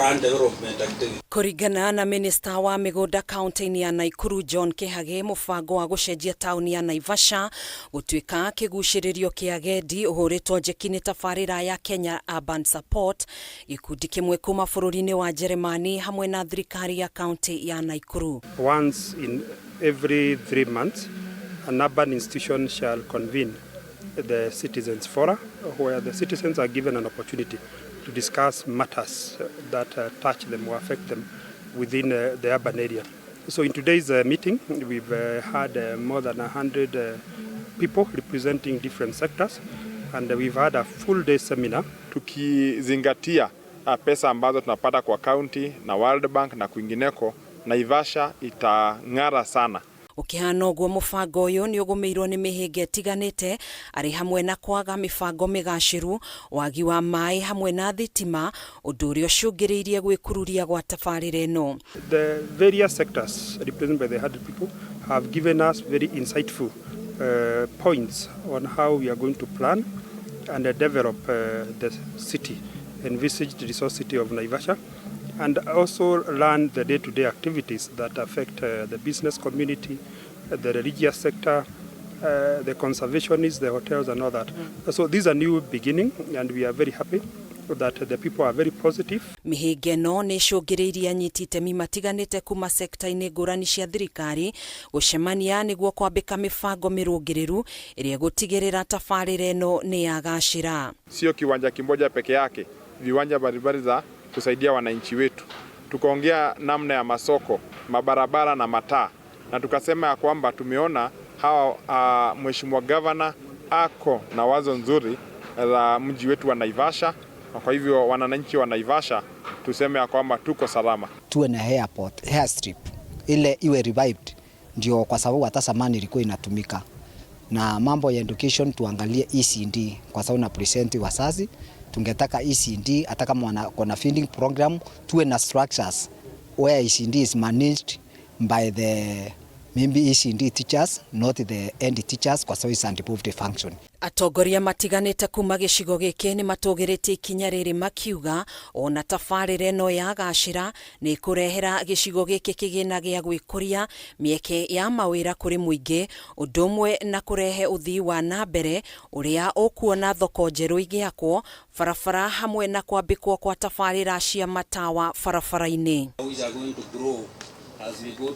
And development activity. Kũringana na minista wa mĩgũnda kaunti-inĩ ya Naikuru John Kĩhagĩ, mũbango wa gũcenjia taũni ya Naivasha gũtuĩka kĩgucĩrĩrio kĩa agendi ũhũrĩtwo njeki nĩ tabarĩra ya Kenya Urban Support, gĩkundi kĩmwe kuma bũrũri-inĩ wa Jeremani hamwe na thirikari ya kaunti ya Naikuru. Once in every 3 months, an urban institution shall convene the citizens forum, where the citizens are given an opportunity to discuss matters that touch them or affect them within the urban area. So in today's meeting, we've had more than 100 people representing different sectors, and we've had a full day seminar. Tukizingatia pesa ambazo tunapata kwa county na World Bank na kwingineko, Naivasha itang'ara sana. Ũkĩhana ũguo, mũbango ũyũ nĩ ũgũmĩirwo nĩ mĩhĩnga ĩtiganĩte, arĩ hamwe na kwaga mĩbango mĩgacĩru, wagi wa maĩ hamwe na thitima, ũndũ ũrĩa ũcũngĩrĩirie gwĩkururia gwa tabarĩra ĩno. The various sectors represented by the 100 people have given us very insightful points on how we are going to plan and develop the city, envisaged resource city of Naivasha, and also learn the day-to-day activities that affect the business community, the religious sector, the conservationists, the hotels and all that. So this is a new beginning, and we are very happy that the people are very positive. Mĩhĩnga ĩno nĩ ĩcũngĩrĩirie anyiti itemi matiganĩte kuma sekta-inĩ ngũrani cia thirikari gũcemania nĩguo kwambĩka mĩbango mĩrũngĩrĩru ĩrĩa ĩgũtigĩrĩra tabarĩra ĩno nĩ yagacĩra. Sio kiwanja kimoja peke yake, viwanja mbalimbali za kusaidia wananchi wetu. Tukaongea namna ya masoko, mabarabara na mataa, na tukasema ya kwamba tumeona hawa mheshimiwa gavana ako na wazo nzuri la mji wetu wa Naivasha, na kwa hivyo wananchi wa Naivasha tuseme ya kwamba tuko salama. Tuwe na airport, airstrip ile iwe revived, ndio kwa sababu hata zamani ilikuwa inatumika. Na mambo ya education tuangalie ECD kwa sababu na present wazazi tungetaka ECD hata kama wana feeding program, tuwe na structures where ECD is managed by the maybe ECD teachers, not the end teachers, kwa sababu is undevolved function. Atongoria matiganĩte kuma gĩcigo gĩkĩ nĩ matũgĩrĩtie ikinya rĩrĩ, makiuga ona tabarĩra ĩno yagacĩra nĩ ĩkũrehera gĩcigo gĩkĩ kĩgĩna gĩa gwĩkũria, mĩeke ya mawĩra kũrĩ mũingĩ, ũndũ ũmwe na kũrehe ũthii wa na mbere ũrĩa ũkuona thoko njerũ igĩakwo, barabara hamwe na kwambĩkwo kwa tabarĩra cia matawa barabara-inĩ. Which are going to grow as we go to